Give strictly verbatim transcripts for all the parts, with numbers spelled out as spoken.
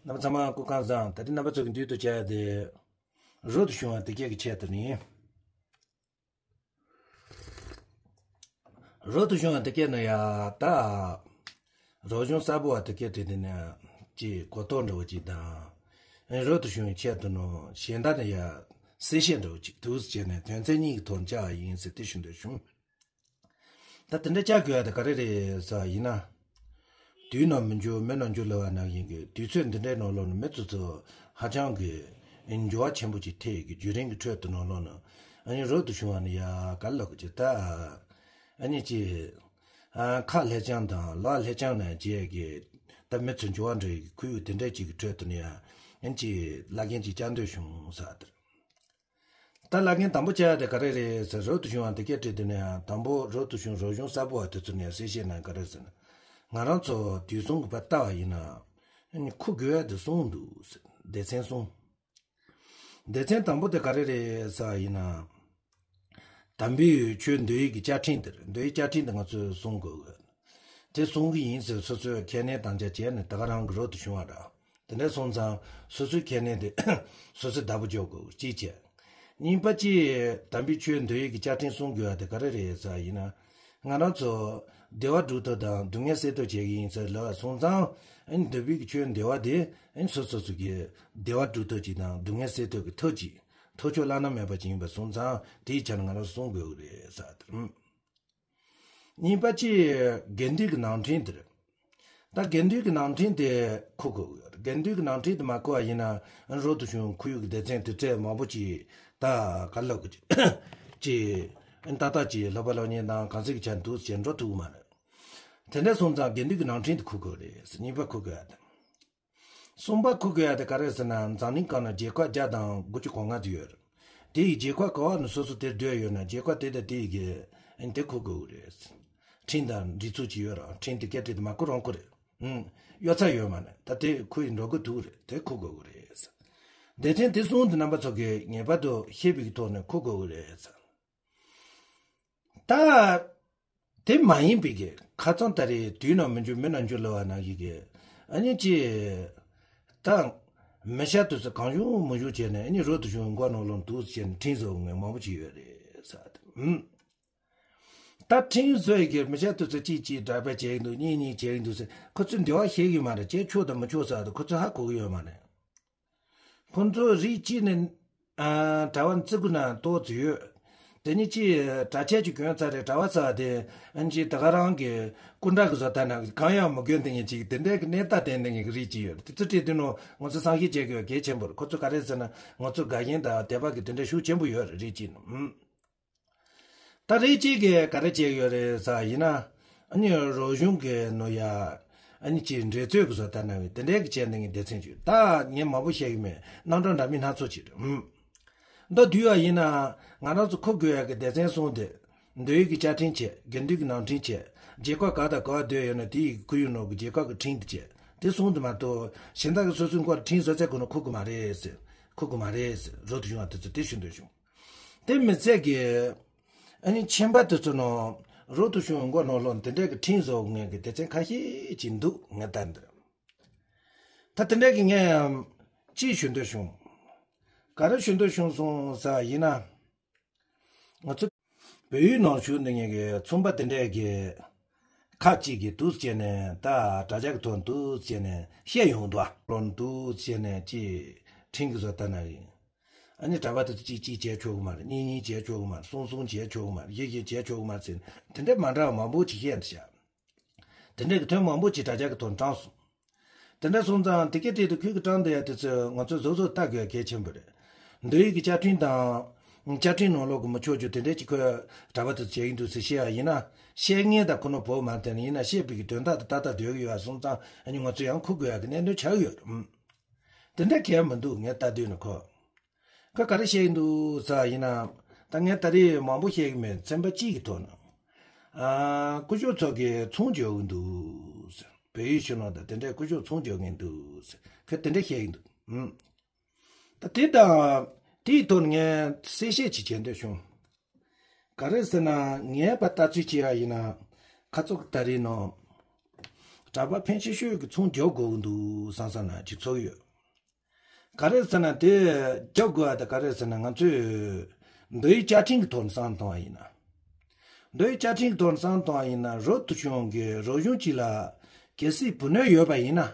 རྣམ་པ་ཚང་མ་སྐུ་ཁམས་བཟང་། ད་རེས་རྣམ་པ་ཚོ་གི་མདུན་དུ་བྱ་ཡ་དེ། རབ་ཏུ་བྱུང་བ་དེ་སྐད་ཀྱི་ཆེད་དུ་ནི། རབ་ཏུ་བྱུང་བ་དེ་སྐད་ན་ཡ་ད། རབ་བྱུང་གསར་པ་བ་དེ་སྐད་དེ་དེ་ནས་ཀྱི་གོ་རྟོགས་འདྲ་བོ་ཅིག་དང་། རབ་ཏུ་བྱུང་བའི་ཆེད་དུ་ནོ་གཞན་དག་ནི་ཡ་གསལ་བཤད་འདྲ་བོ་ཅིག་འདུག་ཟེར་ནས་དོན་ཚན་གཉིས་ཀྱི་ཐོག་བཅའ་བ་ཡིན་ཟེར་དེ་ཞུ་འདོད་བྱུང་། ད་དེ་འདྲ་བཅའ་དགོས་ཡ་དེ་ག་རེ་རེད་ཟེར་བ་ཡིན་ན། དུས་ནམ་མི་འགྱུར་མི་ནམ་འགྱུར་ལ་བ་ནང་བཞིན་གྱི་དུས་ཚོད་འདི་འདྲའི་ནང་ལོགས་ནས་མི་ཚོ་ཚོ་ཧ་ཅང་གི་འགྱུར་བ་ཆེན་པོ་ཅིག་ཐེབས་ཀྱི་བརྒྱུད་རིམ་གྱི་ཁྲོད་དུ་ནང་ལོགས་ནས་ཨ་ནི་རབ་ཏུ་བྱུང་བ་ནི་ཡ་ག་ལ་གི་ཅི་ད་ཨ་ནི་ཅི་ཁ་ལྷད་རྐྱང་དང་ལག་ལྷད་རྐྱང་ནས་བྱས་ཀྱི་ད་མི་ཚོ་འགྱུར་བ་འགྲོ་ཡི་ཁུལ་དེ་འདྲ་ཅིག་གི་ཁྲོད་དུ་ནི་ཡ་ཨ་ནི་ཅི་བླ་རྒན་ཅིག་བཅར་འདོད་བྱུང་ཟེར་དེར། ད་བླ་རྒན་དང་པོ་བཅར་ཡ་དེ་ག་རེ་རེད་ཟེར། རབ་ཏུ་བྱུང་བ་འདི་སྐད་དྲིས་དུས་ནས་དང་པོ་རབ་ཏུ་བྱུང་རབ་བྱུང་གསར་པ་བ་དེ་ཚོ་ནས་གསལ་བཤད་གནང་ག་རེ་ཟེར་ན། ང་རང་ཚོ་དུས་གསུམ་གྱི་བར་ལྟ་བ་ཡིན་ན། འཁུར་དགོས་ཡ་དེ་གསུམ་འདུག་ཟེར། སྡེ་ཚན་གསུམ། སྡེ་ཚན་དང་པོ་དེ་ག་རེ་རེད་ཟེར་བ་ཡིན་ན། དམ་པའི་ཆོས་འདུལ་ཡིག་གི་བཅའ་ཁྲིམས་དེ་རེད། འདུལ་ཡིག་བཅའ་ཁྲིམས་དེ་ང་ཚོས་སྲུང་དགོས་གི། དེ་སྲུང་གི་ཡིན་ཟེར་སོ་སོས་ཁས་ལེན་དམ་བཅའ་བྱས་ནས་ད་ག་རང་གི་རབ་ཏུ་བྱུང་བ་རེད། དེ་འདྲ་སོང་ཙང་སོ་སོའི་ཁས་ལེན་དེ་སོ་སོས་བདག་པོ་རྒྱག་དགོས་གཅིག་བྱས། གཉིས་པ་གཅིག་དམ་པའི་ཆོས་འདུལ་ཡིག་གི་བཅའ་ཁྲིམས་སྲུང་དགོས་པ་དེ་ག་རེ་རེད་ཟེར་བ་ཡིན་ན། ང་རང་ཚོ་བདེ་བ་སྒྲུབ་ཐབས་དང་སྡུག་བསྔལ་སེལ་ཐབས་བྱེད་ཀྱི་ཡིན་ཟེར་ལབ་པ་སོང་ཙང་། ཨ་ནི་འདུལ་བའི་གི་ཆོས་འདུལ་བ་དེ་ཨ་ནི་སོ་སོ་སོ་གི་བདེ་བ་སྒྲུབ་ཐབས་ཅིག་དང་སྡུག་བསྔལ་སེལ་ཐབས་ཀྱི་ཐབས་ཅིག་ཐབས་མཆོག་བླ་ན་མེད་པ་ཅིག་ཡིན་པ་སོང་ཙང་དེའི་ཆ་ནས་ང་རང་ཚོ་སྲུང་དགོས་ཀྱི་རེད་ཟེར་དེ། གཉིས་པ་གཅིག་དགེ་འདུན་གྱི་ནང་ཁྲིམས་དེ་རེད། ད་དགེ་འདུན་གྱི་ནང་ཁྲིམས་དེ་འཁུར་དགོས་ཀྱི་ཡོད་རེད། དགེ་འདུན་གྱི་ནང་ཁྲིམས་དེ་མ་འཁུར་བ་ཡིན་ན་རབ་ཏུ་བྱུང་ཁོར་ཡུག་གི་སྡེ་ཚན་དེ་ཚོས་མང་པོ་ཅིག་ད་ག་ལབ་དགོས་ཀྱི་ཅིག་ཏག་ཏག་ཅིག་ལྷོད་པ་ལྷོད་ཉེས་དང་གང་ཟག་གི་ཆ་འདུག་ཅེས་འགྲོ་ཐུབ་ཀྱི་མ་རེད། དེ་འདྲ་སོང་ཙང་དགེ་འདུན་གྱི་ནང་ཁྲིམས་དེ་འཁུར་དགོས་རེད། གཉིས་པ་འཁུར་དགོས་ཡ་དང་། གསུམ་པ་འཁུར་དགོས་ཡ་དེ་ག་རེ་ཟེར་ན། འཛམ་གླིང་སྒང་ན་རྒྱལ་ཁབ་བརྒྱ་དང་དགུ་བཅུ་གོ་ལྔ་དེ་ཡོད་རེད། དེ་ཡི་རྒྱལ་ཁབ་ག་བ་ནས་སོ་སོ་དེར་སྡོད་ཡོད་ན་རྒྱལ་ཁབ་དེ་དང་དེ་ཡི་གི་དེ་འཁུར་དགོས་རེད། ཁྲིམས་དང་སྒྲིག་འཛུགས་ཅིག་ཡོད་རེད། ཁྲིམས་དེ་སྐད་བྲིས་དེ་མ་འཁུར་རང་འཁུར་རེད། ཨུམ། གཡོ་ཚ་ཡོད་མ་རེད། ད་དེ་འཁུར་ཡི་འགྲོ་དགོས་འདུག་རེད། དེ་འཁུར་དགོས་རེད། སྡེ་ཚན་དེ་གསུམ་དེ་རྣམ་པ་ཚོ་གིས་ངེས་པར་དུ་ཤེས་པའི་གི་ཐོག་ནས་འཁུར་དགོས་རེད། ད། དེ་མ་ཡིན་པའི་གི་ཁ་རྩང་ད་རེས་དུས་ནམ་མི་འགྱུར་མི་ནམ་འགྱུར་ལ་བ་ནང་བཞིན་གི་ཨ་ནི་ཅི། ད། མི་ཤ་དུ་ཚོད་གང་བྱུང་མི་བྱུང་བྱས་ནས་ཨ་ནི་རབ་ཏུ་བྱུང་མགོ་ནང་ལོག་འདུག་ཟེར་ནས་ཁྲིམས་བཟོ་ངེས་མང་པོ་ཅིག་ཡོད་རེད་ཟེར། ཨུམ། ད་ཁྲིམས་བཟོ་ཡི་གི་མི་ཤ་དུ་ཚོད་གཅིག་གཅིག་གྲྭ་པ་བྱེད་ཀྱི་འདུག་གཉིས་གཉིས་བྱེད་ཀྱི་འདུག་ཟེར་ཁོ་ཚོས་འདི་བ་ཤེས་ཀྱི་མ་རེད། བྱེད་ཆོག་དང་མི་ཆོག་ཟེར་དུ་ཁོ་ཚོས་ཧ་གོ་གི་ཡོད་མ་རེད། ཁོང་ཚོ་རིགས་གཅིག་ནས། ཨ། གྲྭ་པ་བརྩི་དགོས་ན་ཏོག་ཙམ་ཡོད། དེ་ནས་ཅིག་གྲྭ་ཆས་ཅིག་གྱོན་ཚར་རེད། གྲྭ་པ་ཚ་དེ་ཨ་ཅིག་ད་ག་རང་གི་སྐུ་འདྲ་གི་བཟོ་ལྟ་ན་གང་ཡང་མི་གྱོན་དེ་ངེས་ཅིག་དེ་འདྲའི་གི་གནས་སྟངས་དེ་འདྲ་ངེས་ཀྱི་རིགས་ཅིག་ཡོད། དེ་ཚོ་བྲིས་དུས་ནོ་ང་ཚོ་བསམ་ཤེས་བྱེད་དགོས་གལ་ཆེན་པོ་རེད། ཁོ་ཚོ་ག་རེ་ཟེར་ན་ང་ཚོ་དགའ་ཞེན་དང་དད་པ་གི་དེ་འདྲ་ཤུགས་ཆེན་པོ་ཡོད་རེད་རིགས་གཅིག་ནོ། ཨུམ། ད་རེས་གཅིག་གིས་ག་རེ་བྱས་ཡོད་རེད་ཟེར་ཡིན་ན། ཨ་ནི་རོགས་གཞུང་གི་ནོ་ཡ། ཨ་ནི་ཅིག་འགྲན་རྩོད་ཀྱི་བཟོ་ལྟ་ན་བའི་དེ་འདྲའི་གི་བྱས་འདི་ངའི་སྡེ་ཚན་ཅིག་ད་ངས་མང་པོ་བཤད་གི་མེད། རྣམ་གྲངས་འདྲ་མིན་སྣ་ཚོགས་ཅིག་རེད། ཨུམ། མདོར་བསྡུས་པ་ཡིན་ན། ང་རང་ཚོ་འཁུར་དགོས་ཡ་གི་སྡེ་ཚན་གསུམ་དེ། འདུལ་ཡིག་གི་བཅའ་ཁྲིམས་བྱས། དགེ་འདུན་གྱི་ནང་ཁྲིམས་བྱས། རྒྱལ་ཁབ་ག་དང་ག་བ་སྡོད་ཡོད་ན་དེ་ཡི་ཁོར་ཡུག་ནང་གི་རྒྱལ་ཁབ་ཀྱི་ཁྲིམས་དེ་བྱས། དེ་གསུམ་དེ་མ་གཏོགས་གཞན་དག་གི་སོ་སོའི་མགོ་ལ་ཁྲིམས་བཟོ་ཚད་ཁོ་ན་འཁུར་དགོས་མ་རེད་ཟེར། འཁུར་དགོས་མ་རེད་ཟེར། རབ་ཏུ་བྱུང་བ་དེ་ཚོ་དེ་ཞུ་འདོད་བྱུང་། དེ་མི་ཚད་ཀྱི། ཨ་ནི་ཁྱིམ་པ་དེ་ཚོ་ནང་རབ་ཏུ་བྱུང་མགོ་ནང་ལོག་དེ་འདྲའི་གི་ཁྲིམས་བཟོ་མཁན་གྱི་སྡེ་ཚན་ཁ་ཤས་ཅིག་འདུག་ངས་ལྟ་འདིར། ད་དེ་འདྲའི་གི་ངས་ཡང་ཅིག་ཞུ་འདོད་བྱུང་། ག་རེ་ཞུ་འདོད་བྱུང་སོང་ཟེར་བ་ཡིན་ན། ང་ཚོ་བལ་ཡུལ་ནང་བཞུགས་འདི་ངེད་ཀྱི་ཚོང་པ་དེ་འདྲས་ཀྱི་ཁ་གཅིག་གིས་འདུག་བྱས་ནས་ད་དྲ་རྒྱ་གི་ཐོག་འདུག་བྱས་ནས་བཤད་ཡོང་འདུག་ལོ་འདུག་བྱས་ནས་ཅིག་ཁྲིམས་ཀྱི་བཟོ་ལྟ་ན་ཡིན། ཨ་ནི་གྲྭ་པ་དེ་ཚོ་གཅིག་གཅིག་བྱས་ཆོག་གི་མ་རེད། གཉིས་གཉིས་བྱས་ཆོག་གི་མ་རེད། གསུམ་གསུམ་བྱས་ཆོག་གི་མ་རེད། བཞི་བཞི་བྱས་ཆོག་གི་མ་རེད་ཟེར་ནས་དེ་འདྲས་མ་འདྲ་བ་མང་པོ་ཅིག་བཤད་འདུག་ཤག་དེ་འདྲའི་གི་དོན་མང་པོ་ཅིག་དྲ་རྒྱ་གི་ཐོག་དྲངས་སོང་། དེ་འདྲ་སོང་ཙང་དེ་གའི་གྲས་དུ་ཁུལ་གྱི་དྲངས་བསྡད་ཡ་དེ་ཚོ་ང་ཚོས་གཟབ་གཟབ་ལྟ་དགོས་ཡ་གལ་ཆེན་པོ་རེད། འདུལ་ཡིག་གི་བཅའ་ཁྲིམས་དང་། བཅའ་ཁྲིམས་ནང་ལོགས་ཀྱི་མི་ཆོག་རྒྱུ་དེ་འདྲའི་ཅིག་ཁོས་གྲྭ་པ་དེ་ཚོ་བྱེད་ཀྱི་འདུག་ཟེར་བཤད་ཡ་ཡིན་ན། བཤད་མཁན་དང་ཁོ་ན་བོ་མ་བསྟན་ཡིན་ན་བཤད་པའི་གི་དོན་དག་དེ་ཏག་ཏག་སྡོད་ཀྱི་ཡོད་པ་སོང་ཙང་ཨ་ནི་ང་ཚོས་ཡང་འཁུར་དགོས་ཡ་གི་གནད་དོན་ཆགས་ཀྱི་ཡོད་རེད། ཨུམ། དེ་འདྲ་གལ་མི་འདུག་ངས་ལྟ་དུས་ནི་ཁོ། ཁོས་ག་རེ་བཤད་ཀྱི་འདུག་ཟེར་ཡིན་ན། ད་ངས་ད་རེས་མང་པོ་བཤད་ཀྱི་མེད། ཚན་པ་གཅིག་གི་ཐོག་ནས། ཨ། སྐུ་ཞབས་ཚོ་གིས་ཚོང་རྒྱག་གི་འདུག་ཟེར། བལ་ཡུལ་ཕྱི་ནང་དང་དེ་འདྲའི་སྐུ་ཞབས་ཚོང་རྒྱག་མཁན་འདུག་ཟེར། ཁོས་དེ་འདྲ་བཤད་ཀྱི་འདུག་ཨུམ། ད་དེ་དང་དེའི་ཐོག་ནས་ངས་གསལ་བཤད་ཅིག་བྱེད་འདོད་བྱུང་། ག་རེ་ཟེར་ན་ངས་ཕར་ལྟ་ཚུལ་བྱས་པ་ཡིན་ན། ཁ་ཚོགས་ཀྱི་ད་རེས་ནང་། གྲྭ་པ་ཕན་ཆད་ཤོས་ཀྱི་ཚོང་རྒྱག་དགོས་ཀྱི་འདུག་བསམ་བསམ་ན་ཅིག་ཚོར་ཡོད། ག་རེ་ཟེར་ན་དེ་རྒྱག་དགོས་པ་དེ་ག་རེ་ཟེར་ན་ང་ཚོས་མདོ་དབུས་བཅའ་ཁྲིམས་ཀྱི་ཐོག་ནས་བསམ་བཏང་བ་ཡིན་ན། མདོ་དབུས་བཅའ་ཁྲིམས་ཀྱི་ཐོག་ནས་བསམ་བཏང་བ་ཡིན་ན་རབ་ཏུ་བྱུང་གི་རབ་བྱུང་གཅིག་ལ་གལ་སྲིད་བུ་སྣོད་ཡོད་པ་ཡིན་ན།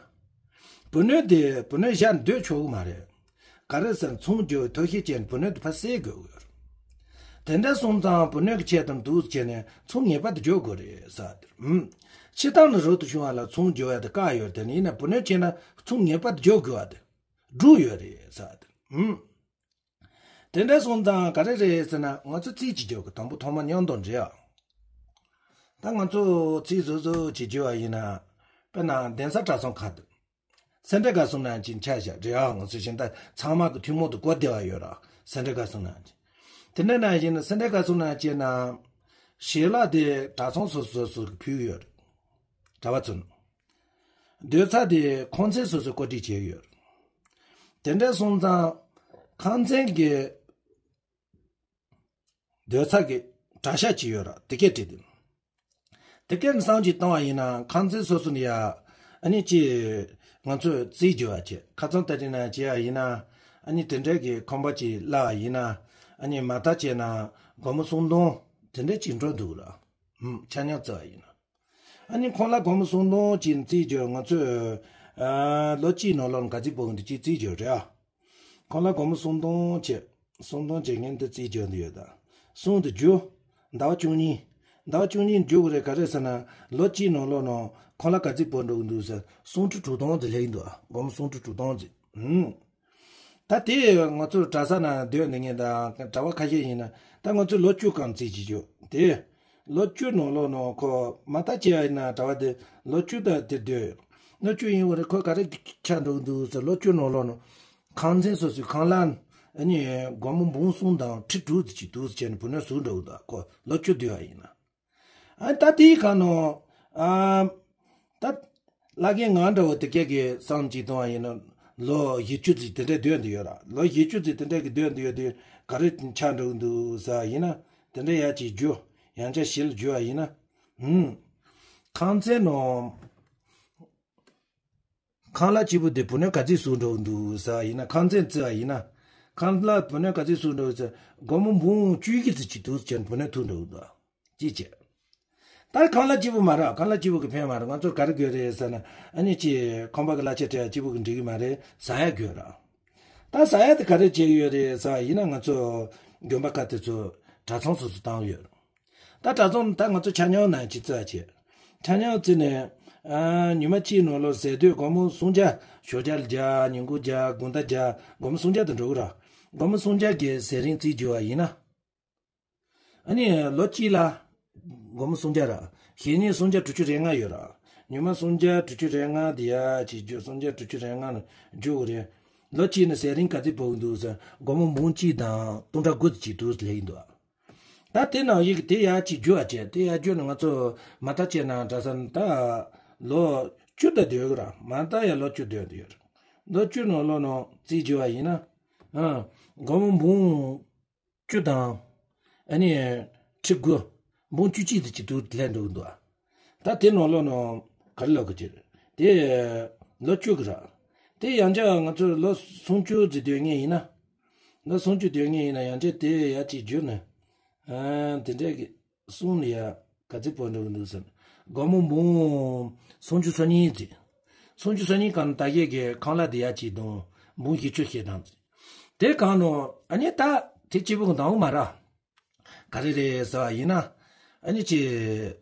བུ་སྣོད་དེ་བུ་སྣོད་བཞག་ནས་སྡོད་ཆོག་གི་མ་རེད། ག་རེ་ཟེར་ན་ཚོང་རྒྱག་པའི་ཐབས་ཤེས་བྱས་ནས་བུ་སྣོད་དེ་ཕར་བསལ་དགོས་ཀྱི་ཡོད་རེད། དེ་འདྲ་སོང་ཙང་བུ་སྣོད་ཀྱི་ཆེད་དུ་འདུག་བྱས་ནས་ཚོང་ངེས་པར་དུ་རྒྱག་དགོས་རེད་ཟེར་བ་དེ་རེད། ཨུམ། སྤྱིར་བཏང་ནི་རབ་ཏུ་བྱུང་བ་ལ་ཚོང་རྒྱག་ཡ་དེ་བཀག་ཡོད་རེད། དེ་ནི་ཡིན་ན་བུ་སྣོད་བྱས་ན་ཚོང་ངེས་པར་དུ་རྒྱག་དགོས་པ་དེ་སྒྲུབ་ཡོད་རེད་ཟེར་བ་དེ་རེད། ཨུམ། དེ་འདྲ་སོང་ཙང་ག་རེ་རེད་ཟེར་ན་ང་ཚོ་རྩིས་ཅིག་རྒྱག་གི། དང་པོ་ཐོག་མ་མཉམ་དུ་འབྲེལ་ཡ། ད་ང་ཚོ་རྩིས་བཟོ་བཟོ་ཅིག་བརྗོད་པ་ཡིན་ན། དཔེར་ན་གདན་ས་གྲྭ་ཚང་ཁག་ཏུ། སེ་འབྲས་དགའ་གསུམ་ནང་བཞིན་ཆ་བཞག་རེད་ཨ། ང་ཚོ་གཞན་དག་ཚང་མ་གི་ཐུན་མོང་དུ་གོ་བདེ་བ་ཡོད་ར། སེ་འབྲས་དགའ་གསུམ་ནང་བཞིན། དེ་འདྲ་ནང་བཞིན་སེ་འབྲས་དགའ་གསུམ་ནང་བཞིན་ན། ཞལ་ལག་དེ་གྲྭ་ཚང་སོ་སོ་སོ་སོ་གི་ཕུལ་ཡོད་རེད། གྲྭ་པ་ཚོ་ནི། སྡོད་ས་དེ་ཁང་ཚན་སོ་སོས་བཀོད་སྒྲིག་བྱས་ཡོད་རེད། དེ་འདྲ་སོང་ཙང་། ཁང་ཚན་གྱི་སྡོད་ས་གི་གྲྭ་ཤག་ཅིག་ཡོད་ར། དེ་གས་བྲིས་ཏེ། དེ་གས་བསམ་གཞིག་བཏང་བ་ཡིན་ན་ཁང་ཚན་སོ་སོ་ནས་ཡ། ཨ་ནི་ཅི། ང་ཚོས་རྩིས་རྒྱག་པ་བྱེད། ཁ་སང་ལྟ་དུས་ན་བྱས་པ་ཡིན་ན། ཨ་ནི་དེ་འདྲའི་གི་ཁང་པ་ཅིག་གླ་བ་ཡིན་ན། ཨ་ནི་མ་མཐའ་བྱས་ན་སྒོར་མོ་སུམ་སྟོང་དེ་འདྲ་ཅིག་འགྲོ་འདུག་ར། ཧུམ། ཆ་སྙོམས་བརྩི་བ་ཡིན་ན། ཨ་ནི་ཁོང་ལ་སྒོར་མོ་སུམ་སྟོང་ཅིག་རྩིས་རྒྱག་ང་ཚོས། ཨ། ལོ་གཅིག་ནང་ལོགས་ག་ཚོད་འབོར་འདུག་ཅིག་རྩིས་རྒྱག་རེད་ཨ། ཁོང་ལ་སྒོར་མོ་སུམ་སྟོང་བྱས། སུམ་སྟོང་བྱས་ངས་འདི་རྩིས་རྒྱག་འདི་ཡོད་ད། སུམ་དང་བཅུ། ཟླ་བ་བཅུ་གཉིས། ཟླ་བ་བཅུ་གཉིས་འགྲོ་གི་རེད། ག་རེ་ཟེར་ན། ལོ་གཅིག་ནང་ལོགས་ནང་ཁོང་ལ་ག་ཚོད་འབོར་འགྲོ་གི་འདུག་ཟེར། སུམ་ཁྲི་དྲུག་སྟོང་ཙམ་སླེབས་ཀྱི་འདུག་ཨ། སྒོར་མོ་སུམ་ཁྲི་དྲུག་སྟོང་ཙམ། ཧུམ། ད་དེ་ང་ཚོ་གྲྭ་ས་ན་སྡོད་ནས་ངས་ད་གྲྭ་པ་ཁ་ཤས་ཡིན་ན་ད་ང་ཚོ་ལོ་བཅུ་གང་རྩིས་བྱེད་རྒྱུ་དེ། ལོ་བཅུ་ནང་ལོགས་ནང་ཁོ་མ་མཐའ་བྱས་པ་ཡིན་ན་གྲྭ་པ་དེ་ལོ་བཅུ་ད་དེ་སྡོད། ལོ་བཅུ་ཡིན་པ་རེད། ཁོ་ག་རེ་ཆགས་འགྲོ་གི་འདུག་ཟེར། ལོ་བཅུ་ནང་ལོགས་ནང་ཁང་ཚན་སོ་སོའི་ཁང་གླ་ཨ་ནི་སྒོར་མོ་འབུམ་གསུམ་དང་ཁྲི་དྲུག་ཙམ་ཅིག་འདུག་ཟེར་བྱས་ནས་བུ་སྣོད་བཟོས་འགྲོ་གི་འདུག་ཁོ་ལོ་བཅུ་སྡོད་པ་ཡིན་ན། ཨ་ད་དེའི་སྒང་ནང་ཨ། ད་བླ་རྒན་ང་འདྲ་བོ་དེ་གས་ཀྱི་བསམ་གྱིས་གཏོང་བ་ཡིན་ན་ལོ་བཞི་བཅུ་ཙམ་དེ་འདྲ་སྡོད་འདི་ཡོད་ར། ལོ་བཞི་བཅུ་ཙམ་དེ་འདྲ་གི་སྡོད་འདི་ཡོད་དུས་ག་རེ་ཆགས་འགྲོ་གི་འདུག་ཟེར་བ་ཡིན་ན། དེ་འདྲ་ཡ་གཅིག་བརྗོད། ཡང་བསྐྱར་ཞིབ་ལ་བརྗོད་པ་ཡིན་ན། ཧུམ། ཁང་ཚན་ནང་ཁང་གླ་གཅིག་པུ་དེ་བུ་སྣོད་ག་ཚོད་བཟོས་འགྲོ་གི་འདུག་ཟེར་བ་ཡིན་ན། ཁང་ཚན་བརྩི་བ་ཡིན་ན། ཁང་གླ་བུ་སྣོད་ག་ཚོད་བཟོས་འགྲོ་གི་ཟེར། སྒོར་མོ་འབུམ་བཅུ་བཞི་ཙམ་ཅིག་འདུག་ཟེར་བུ་སྣོད་ཐུག་འགྲོ་གི་འདུག་ཨ། ཅི་བྱེད། ད་ཁང་གླ་གཅིག་པུ་མ་རེད། ཁང་གླ་གཅིག་པུ་གིས་ཕན་མ་རེད། ང་ཚོར་ག་རེ་དགོས་རེད་ཟེར་ན། ཨ་ནི་ཅི་ཁང་པ་གི་གླ་ཆ་སྤྲད་ཡ་གཅིག་པུ་གིས་འགྲིག་གི་མ་རེད། ཟ་ཡ་དགོས་ར། ད་ཟ་ཡ་དེ་ག་རེ་བྱེད་ཀྱི་ཡོད་རེད་ཟེར་བ་ཡིན་ན། ང་ཚོ་དགོན་པ་ཁག་དེ་ཚོ་གྲྭ་ཚང་སོ་སོ་བཏང་ཡོད། ད་གྲྭ་ཚང་ད་ང་ཚོ་ཆ་སྙོམས་ནང་ཅིག་བརྩི་བ་བྱེད། ཆ་སྙོམས་བརྩིས་ནས། ཨ། ཉི་མ་གཅིག་ནང་ལོགས་ཟས་སྡོད་སྒོར་མོ་སུམ་བརྒྱ། ཞོགས་ཇ་ལ་བརྒྱ། ཉིན་གུང་བརྒྱ། དགོང་དག་བརྒྱ། སྒོར་མོ་སུམ་བརྒྱ་དེ་འགྲོ་གི་ར། སྒོར་མོ་སུམ་བརྒྱ་གི་ཟས་རིན་རྩིས་བྱས་པ་ཡིན་ན། ཨ་ནི་ལོ་གཅིག་ལ་སྒོར་མོ་སུམ་བརྒྱ་ར། ཞེ་གཉིས་སུམ་བརྒྱ་དྲུག་ཅུ་རེ་ལྔ་ཡོད་ར། ཉི་མ་སུམ་བརྒྱ་དྲུག་ཅུ་རེ་ལྔ་དེ་ཡ་ཅིག་བརྗོད། སུམ་བརྒྱ་དྲུག་ཅུ་རེ་ལྔ་ལ་བརྗོད་དགོས་རེད། ལོ་གཅིག་ནས་ཟས་རིན་ག་ཚོད་འབོར་གྱི་འདུག་ཟེར། སྒོར་མོ་འབུམ་གཅིག་དང་སྟོང་ཕྲག་དགུ་ཙམ་ཅིག་འདུག་ལབ་ཀྱི་འདུག་ཨ། ད་དེ་ནང་བཞིན་གྱི་དེ་ཡ་ཅིག་བརྗོད་པ་བྱས། དེ་ཡ་བརྗོད་ནས་ང་ཚོ་མ་མཐའ་བྱས་ན་གྲྭ་ས་ནས་ད་ལོ་བཅུ་ད་སྡོད་ཀྱི་ར། མ་མཐའ་ཡ་ལོ་བཅུ་སྡོད་ཀྱི་ཡོད་རེད། ལོ་བཅུ་ནང་ལོགས་ནང་རྩིས་བྱས་པ་ཡིན་ན། ཨ། སྒོར་མོ་འབུམ་བཅུ་དང་། ཨ་ནི་ཁྲི་དགུ། འབུམ་བཅུ་གཅིག་དེ་ཅིག་འདུག་ལྷན་འགྲོ་གི་འདུག་ཨ། ད་དེ་ནང་ལོགས་ནང་ག་རེ་ལབ་དགོས་ཀྱི་རེད། དེ་ལོ་བཅུ་གི་ར། དེ་ཡང་བསྐྱར་ང་ཚོ་ལོ་སུམ་ཅུ་ཙམ་སྡོད་མཁན་ཡིན་ན། ལོ་སུམ་ཅུ་སྡོད་མཁན་ཡིན་ན་ཡང་བསྐྱར་དེ་ཡ་གཅིག་བརྗོད་ནས། ཨ། དེ་འདྲས་ཀྱི་གསུམ་ལ་ཡ་ག་ཚོད་འབོར་འགྲོ་གི་འདུག་ཟེར་ན། སྒོར་མོ་འབུམ་སུམ་ཅུ་སོ་གཉིས་ཙམ། སུམ་ཅུ་སོ་གཉིས་སྒང་ནས་ད་གས་ཀྱི་ཁང་གླ་དེ་ཡ་གཅིག་དང་འབུམ་བཞི་བཅུ་ཞེ་གྲངས་ཙམ། དེ་སྒང་ནང་ཨ་ནི་ད་དེ་གཅིག་པུ་གི་འདང་མ་ར། ག་རེ་རེད་ཟེར་བ་ཡིན་ན། ཨ་ནི་ཅི།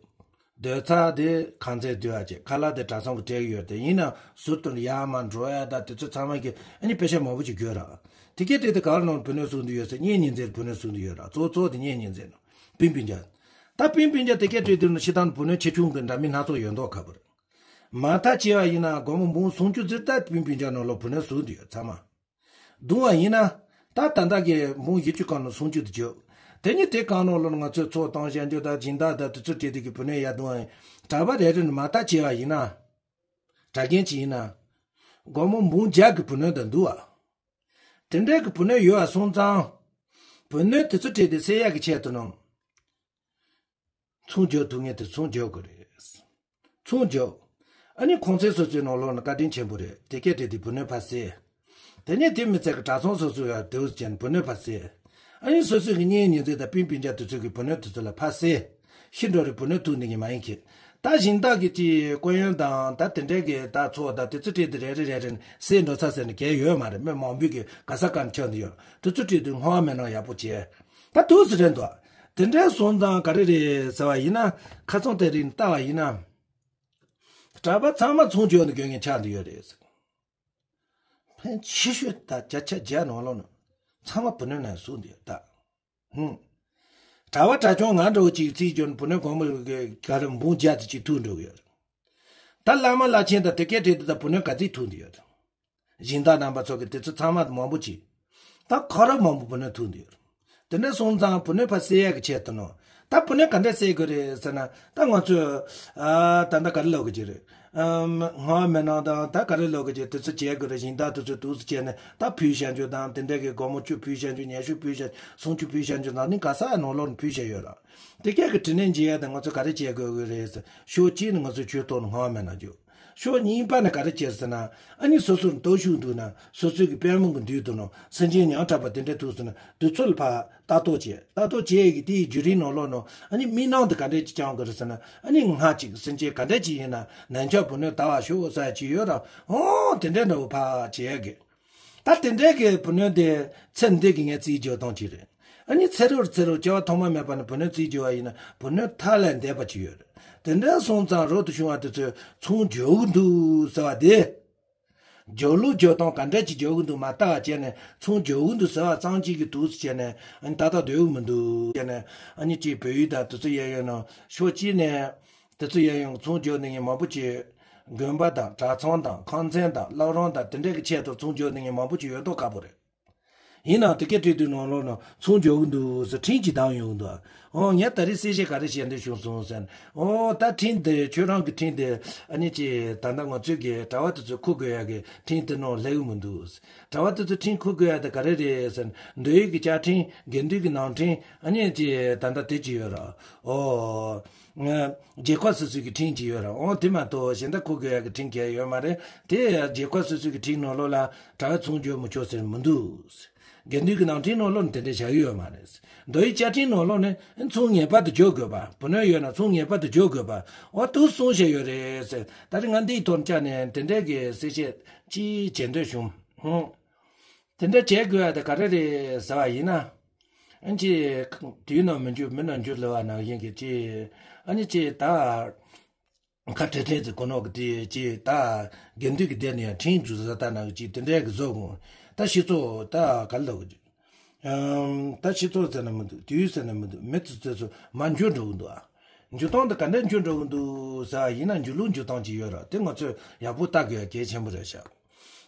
སྡོད་ས་དེ་ཁང་ཚན་སྡོད་ཡ་བྱས། ཁང་གླ་དེ་གྲྭ་ཚང་གིས་སྤྲད་ཀྱི་ཡོད་རེད། དེ་ཡིན་ན་ཟུར་དུ་ཡར་མར་འགྲོ་ཡ་ད་དེ་ཚོ་ཚང་མ་གི་ཨ་ནི་པེ་ཤ་མང་པོ་ཅིག་དགོས་ར། དེ་གས་སྤྲད་དེ་ག་རེ་ནང་བུ་སྣོད་བཟོ་གི་འདུག་ཡོད་ཟེར། གཉེན་ཉེ་ཚན་བུ་སྣོད་བཟོ་གི་འདུག་ཡོད་ར། གཙོ་བོ་གཙོ་བོ་དེ་གཉེན་ཉེ་ཚན་ནང་སྤུན་སྤུན་ཀྱག་ད་སྤུན་སྤུན་ཀྱག་དེ་གས་སྤྲད་དུས་ན་སྤྱིར་བཏང་བུ་སྣོད་ཆེ་ཆུང་གི་འདྲ་མིན་སྣ་ཚོགས་ཡོད་མདོག་ཁ་པོ་རེད། མ་མཐའ་བྱས་པ་ཡིན་ན་སྒོར་མོ་འབུམ་སུམ་ཅུ་ཙམ་ད་སྤུན་སྤུན་ཀྱག་ནང་ལོགས་བུ་སྣོད་བཟོ་གི་འདུག་ཡོད་ཚང་མ། བསྡོམས་པ་ཡིན་ན། ད་ད་ལྟ་གི་འབུམ་བཞི་བཅུ་སྒང་ནང་སུམ་ཅུ་དེ་བརྗོད། དེ་ནི་དེ་སྒང་ནང་ལོགས་ང་ཚོས་ཚོགས་གཏོང་བཤད་རྒྱུ་དང་སྦྱིན་བདག་དང་དེ་ཚོ་སྤྲད་དེ་གི་བུ་སྣོད་ཡར་བསྡོམས་པ་ཡིན། གྲྭ་པ་རེ་རེ་ནས་མ་མཐའ་བྱས་པ་ཡིན་ན། གྲྭ་རྒན་ཅིག་ཡིན་ན། སྒོར་མོ་འབུམ་བརྒྱ་གི་བུ་སྣོད་དང་འདུག་ཨ། དེ་འདྲའི་གི་བུ་སྣོད་ཡོད་པ་སོང་ཙང་། བུ་སྣོད་དེ་ཚོ་སྤྲད་དེ་སེལ་ཡག་གི་ཆེད་དུ་ནང་། ཚོང་རྒྱག་ཐུབ་མཁན་དེ་ཚོང་རྒྱག་དགོས་རེད། ཚོང་རྒྱག་ཨ་ནི་ཁང་ཚན་སོ་སོའི་ནང་ལོགས་ནས་བཀའ་དྲིན་ཆེན་པོ་རེད། དེ་སྐད་བྲིས་ཏེ་བུ་སྣོད་ཕར་བསད། དེ་ནས་དེ་མི་ཚད་ཀྱི་གྲྭ་ཚང་སོ་སོའི་ཡང་དེའུ་ཅན་བུ་སྣོད་ཕར་བསད། ཨ་ནི་སོ་སོའི་གི་གཉེན་ཉེ་ཚན་དང་སྤུན་སྤུན་ཀྱག་དེ་ཚོ་གི་བུ་སྣོད་དེ་ཚོ་ལ་ཕར་བསད། ཤི་འགྲོ་རེད། བུ་སྣོད་ཐུག་འདི་གི་མ་ཡིན་གི། ད་སྦྱིན་བདག་གི་ཅི་སྐུ་ཡོན་དང་ད་དེ་འདྲའི་གི་ད་ཚོགས་དང་དེ་ཚོ་སྤྲད་དེ་རེ་རེ་རེ་རེ་ནས་བསད་འགྲོ་ཚར་ཟེར་ནས་གལ་ཡོད་མ་རེད། མི་མང་པོའི་གི་ག་ས་ག་ནས་ཆགས་འདི་ཡོད། དེ་ཚོ་སྤྲད་དུས་སྔོན་མ་མེད་ན་ཡག་པོ་བྱས། ད་དུས་སུ་རེད་འདུག། དེ་འདྲའི་སོང་ཙང་ག་རེ་རེད་ཟེར་བ་ཡིན་ན། ཁ་སང་དེ་རིང་ལྟ་བ་ཡིན་ན། གྲྭ་པ་ཚང་མ་ཚོང་བརྗོད་ནས་དགོས་ངེས་ཆགས་འདི་ཡོད་རེད། ཕན་ཆེ་ཤོས་ད་བརྒྱ་ཆ་བརྒྱ་ནང་ལོགས་ནས་ཚང་མ་བུ་སྣོད་ནང་ཟུག་འདི་ཡོད་ད། ཧུམ། གྲྭ་བ་གྲྭ་ཆུང་ང་འདྲ་བོ་ཅིག་རྩིས་སྦྱོར་བུ་སྣོད་གོང་མོ་གི་ག་རེ་འབུམ་བརྒྱ་ཙམ་ཅིག་ཐུག་འགྲོ་གི་ཡོད་རེད། ད་བླ་མ་བླ་ཆེན་དང་དེ་སྐད་བྲིས་དེ་དང་བུ་སྣོད་ག་ཚོད་ཐུག་འདི་ཡོད་རེད། སྦྱིན་བདག་རྣམ་པ་ཚོ་གི་དེ་ཚོ་ཚང་མ་མང་པོ་ཅིག། ད་ཁོ་ར་མང་པོ་བུ་སྣོད་ཐུག་འདི་ཡོད་རེད། དེ་འདྲ་སོང་ཙང་བུ་སྣོད་ཕར་བསད་ཡག་གི་ཆེད་དུ་ནོ། ད་བུ་སྣོད་ག་འདྲ་བསད་དགོས་རེད་ཟེར་ན། ད་ང་ཚོས་ཨ་ད་ལྟ་ག་རེ་ལབ་དགོས་ཀྱི་རེད། ཨམ། སྔོན་མ་མེད་ན་དང་ད་ག་རེ་ལབ་དགོས་ཀྱི་དེ་ཚོ་བྱེད་དགོས་རེད། སྦྱིན་བདག་དེ་ཚོ་འདུག་སེ་བྱས་ནས་ད་ཕུལ་བྱ་རྒྱུ་དང་དེ་འདྲ་གི་སྒོར་མོ་བཅུ་ཕུལ་བྱ་རྒྱུ། ཉི་ཤུ་ཕུལ་བྱ། སུམ་ཅུ་ཕུལ་བྱ་རྒྱུ་དང་ནི་ག་ས་ནང་ལོགས་ནས་ཕུལ་བྱ་ཡོད་ར། དེ་སྐད་ཀྱི་དྲིན་ལན་འཇལ་ཡ་དང་ང་ཚོ་ག་རེ་བྱེད་དགོས་ཀྱི་རེད་ཟེར། ཕྱོགས་གཅིག་ནས་ང་ཚོ་ཆོས་ཐོག་ནས་སྔོན་མ་མེད་ན་རྒྱུ། ཕྱོགས་གཉིས་པ་ནས་ག་རེ་བྱེད་ཟེར་ན། ཨ་ནི་སོ་སོར་སྟོབས་ཤུགས་འདུག་ན་སོ་སོའི་གི་པུས་མོ་གི་མདུན་དུ་ནོ་སེམས་ཅན་ཉམ་ཐག་པ་དེ་འདྲ་ཐུག་སོང་ན་དུས་ཚོད་ལ་ཕར་ལྟ་རྟོག་བྱེད། ལྟ་རྟོག་བྱེད་ཀྱི་དེའི་བརྒྱུད་རིམ་ནང་ལོགས་ནོ། ཨ་ནི་མི་སྣང་དེ་ག་འདྲས་ཅིག་བཅང་དགོས་རེད་ཟེར་ན། ཨ་ནི་སྔ་ཅིག་སེམས་ཅན་ག་འདྲས་ཅིག་ཡིན་ན་ནན་ཆགས་བུ་སྣོད་ད་བ་ཤོག་ཟེར་ཅིག་ཡོད་ར། འོ་དེ་འདྲས་འདྲ་བོ་ཕར་བྱེད་ཀྱི། ད་དེ་འདྲའི་གི་བུ་སྣོད་དེ་ཚེ་འདི་གི་ངས་རྩིས་རྒྱག་སྟངས་ཅིག་རེད། ཨ་ནི་ཚེ་རབས་ཚེ་རབས་སྐྱེ་བ་ཐོག་མ་མེད་པ་ནས་བུ་སྣོད་རྩིས་རྒྱག་པ་ཡིན་ན་བུ་སྣོད་མཐའ་ལས་འདས་པ་ཅིག་ཡོད་རེད། དེ་འདྲ་སོང་ཙང་རབ་ཏུ་བྱུང་བ་དེ་ཚོས་ཚོང་རྒྱག་གི་འདུག་ཟེར་བ་དེ། རྒྱག་ལུགས་རྒྱག་སྟངས་ག་འདྲ་ཅིག་རྒྱག་གི་འདུག་མ་ལྟ་བ་བྱས་ནས་ཚོང་རྒྱག་གི་འདུག་ཟེར་བ་ཙམ་ཅིག་གི་འདུག་ཟེར་བྱས་ནས། ཨ་ནི་ཏག་ཏག་སྡོད་ཀྱི་མི་འདུག་བྱས་ནས། ཨ་ནི་ཅིག་བོད་ཡིག་དང་དེ་ཚོ་གཡས་གཡོན་ནང་ཕྱོགས་གཅིག་ནས། དེ་ཚོ་གཡས་གཡོན་ཚོང་རྒྱག་ནི་མང་པོ་ཅིག། དགོན་པ་དང་གྲྭ་ཚང་དང་ཁང་ཚན་དང་བླ་བྲང་དང་དེ་འདྲའི་གི་ཆེད་དུ་ཚོང་རྒྱག་ནི་མང་པོ་ཅིག་ཡོད་མདོག་ཁ་པོ་རེད། ཡིན་ནའང་དེ་སྐད་བྲིས་དུས་ནང་ལོགས་ན་ཚོང་རྒྱག་གི་འདུག་ཟེར་འཕྲིན་ཅིག་བཏང་ཡོང་གི་འདུག། འོ་ངས་ད་རེས་གསལ་བཤད་ག་རེ་བྱེད་འདོད་བྱུང་སོང་ཟེར། འོ་ད་འཕྲིན་དེ་ཁྱོད་རང་གི་འཕྲིན་དེ་ཨ་ནི་ཅི་ད་ལྟ་ང་ཚོའི་གི་གྲྭ་བ་དེ་ཚོས་འཁུར་དགོས་ཡ་གི་འཕྲིན་དེ་ནང་སླེབས་ཀྱི་མི་འདུག། གྲྭ་བ་དེ་ཚོས་འཕྲིན་འཁུར་དགོས་ཡ་དེ་ག་རེ་རེད་ཟེར། མདོ་ཡི་གི་བཅའ་འཕྲིན། དགེ་འདུན་གི་ནང་འཕྲིན། ཨ་ནི་ཅི་ད་ལྟ་དེ་ཅི་ཡོད་ར། འོ། ང་རྒྱལ་ཁབ་སོ་སོའི་གི་འཕྲིན་ཅིག་ཡོད་ར། འོ་དེ་མ་གཏོགས་གཞན་དག་འཁུར་དགོས་ཡ་གི་འཕྲིན་གལ་ཡོད་མ་རེད། དེ་རྒྱལ་ཁབ་སོ་སོའི་གི་འཕྲིན་ནང་ལོགས་ལ་གྲྭ་བས་ཚོང་རྒྱག་མི་ཆོག་ཟེར་མི་འདུག། དགེ་འདུན་གི་ནང་འཕྲིན་ནང་ལོགས་ནས་དེ་འདྲ་བཞག་གི་ཡོད་མ་རེད། མདོ་ཡི་བཅའ་འཕྲིན་ནང་ལོགས་ནས་ཚོང་ངེས་པར་དུ་རྒྱག་དགོས་པ། བུ་སྣོད་ཡོད་ན་ཚོང་ངེས་པར་དུ་རྒྱག་དགོས་པ། འོ་དེ་གསུངས་བཞག་ཡོད་རེད་ཟེར། ད་རེས་ང་འདིའི་ཐོག་བཅར་ནས་དེ་འདྲའི་གི་གསལ་བཤད་ཅིག་བྱེད་འདོད་བྱུང་། ཧུང་། དེ་འདྲ་བྱེད་དགོས་ཡ་དེ་ག་རེ་རེད་ཟེར་བ་ཡིན་ན། ཨ་ནི་ཅི། དུས་ནམ་མི་འགྱུར་མི་ནམ་འགྱུར་ལེ་བ་ནང་བཞིན་གྱི་ཅི། ཨ་ནི་ཅི་ད། ཁ་ཁྲེ་ཁྲེ་ཟེར་གོ་ནོ་གི་དེ་ཅི་ད། དགེ་འདུན་གྱི་སྡེ་ནས་ཡང་ཁྲིམས་འཛུགས་ས་ད་ནང་གི་ཅི་དེ་འདྲའི་གི་བཟོ་དགོས། ད་སྤྱི་ཚོགས་ད་ག་ལ་གི་ཅི། ཨམ། ད་སྤྱི་ཚོགས་ཟེར་ན་མི་འདུག། དུས་ཟེར་ན་མི་འདུག། མི་ཚོ་ཚོ་ཚོ་མར་འགྱུར་འགྲོ་གི་འདུག་ཨ། འགྱུར་སྟངས་དེ་ག་འདྲ་འགྱུར་འགྲོ་གི་འདུག་ཟེར་བ་ཡིན་ན་འགྱུར་ལུགས་འགྱུར་སྟངས་ཅིག་ཡོད་ར། དེ་ང་ཚོས་ཡག་པོ་ལྟ་དགོས་ཡ་གལ་ཆེན་པོ་རེད་ཤག།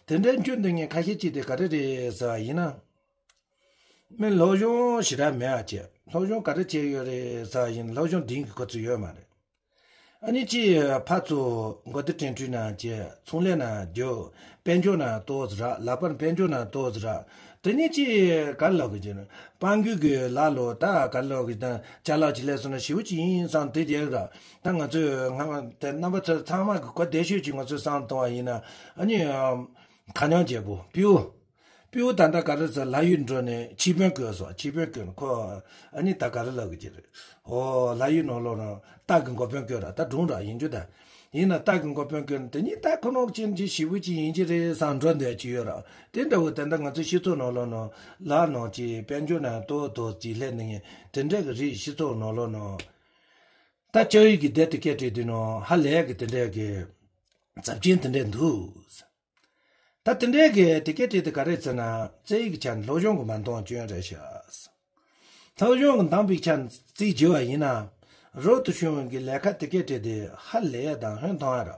དེ་འདྲའི་འགྱུར་འདི་ངས་ཁ་ཤས་ཅིག་དེ་ག་རེ་རེད་ཟེར་བ་ཡིན་ན། མི་སློབ་སྦྱོང་ཞེ་དྲག་མེད་ཨ་ཅེ། སློབ་སྦྱོང་ག་རེ་བྱས་ཡོད་རེད་ཟེར་བ་ཡིན། སློབ་སྦྱོང་འབྲིང་གི་ཁོ་ཚོ་ཡོད་མ་རེད། ཨ་ནི་ཅི་ཕར་ཚུར་མགོ་སྟོད་འགྲིམ་འགྲུལ་ནང་བྱས། ཚོང་ལས་ནང་རྒྱུགས། དཔལ་འབྱོར་ནང་ཏོག་ཙམ་རག། ལག་པར་དཔལ་འབྱོར་ནང་ཏོག་ཙམ་རག། དེ་ནས་ཅི་ག་རེ་ལབ་དགོས་ཀྱི་རེད། དཔལ་མགོན་གྱི་ལ་ལོ་ད་ག་རེ་ལབ་དགོས་ཀྱི། ད་ཅ་ལག་ཅིག་སླེབས་སོང་ན་ཞེ་པོ་ཅིག་ཡིན་བསམ་དེ་རྒྱག་ར། ད་ང་ཚོས་སྔ་མ་དེ་རྣམ་པ་ཚོ་ཚང་མ་གི་གོ་བདེ་ཤོས་ཅིག་ང་ཚོས་བསམ་བཏང་བ་ཡིན་ན། ཨ་ནི་ཁ་ཉང་རྒྱལ་པོ་སྤྲེའུ། སྤྲེའུ་ད་ལྟ་ག་རེ་ཟེར། ལྷ་ཡུལ་འགྲོ་ནས་ཆིབས་དཔོན་བསྐོས་སོང་། ཆིབས་དཔོན་བསྐོས་ནས་ཁོ། ཨ་ནི་ད་ག་རེ་ལབ་དགོས་ཀྱི་རེད། ཨོ་ལྷ་ཡུལ་ནང་ལོགས་ན་སྟག་གི་འགོ་དཔོན་བསྐོས་ར། ད་སྒྲུང་ར་ཡིན་རྒྱུ་ད། ཡིན་ན་སྟག་གི་འགོ་དཔོན་བསྐོས་ནས་དེ་ནས་ད་ཁོ་ནོག་ཅན་གྱི་ཞེ་པོ་ཅིག་ཡིན་གྱི་རེད་བསམ་འགྲོ་འདོད་ཀྱི་ཡོད་ར། དེ་འདྲ་བོ་ད་ལྟ་ང་ཚོའི་སྤྱི་ཚོགས་ནང་ལོགས་ན་ལ་ནང་གི་དཔལ་འབྱོར་ནང་ཏོག་ཏོག་ཅིག་སླེབས་ནས་དེ་འདྲ་གི་རིགས་སྤྱི་ཚོགས་ནང་ལོགས་ན། ད་ལྕགས་ཡིག་གི་དེབ་དེ་སྐད་བྲིས་དུས་ན་ཧ་ལས་གི་དེ་འདྲ་གི་ཚབས་ཆེན་དེ་འདྲ་འདུག། ད་དེ་འདྲའི་གི་དེ་སྐད་བྲིས་དེ་ག་རེ་ཟེར་ན། རྩིས་ཡིག་ཆ་ནས་སློབ་སྦྱོང་གི་མ་འདང་སྐྱོན་རེད་ཤག། སློབ་སྦྱོང་གི་འདང་བའི་ཆ་ནས་རྩིས་བྱས་པ་ཡིན་ན། རབ་ཏུ་བྱུང་བའི་གི་ལས་ཀ་དེ་སྐད་བྲིས་དེ་ཧ་ལས་དང་ཧོན་ཐང་ཡ་ར།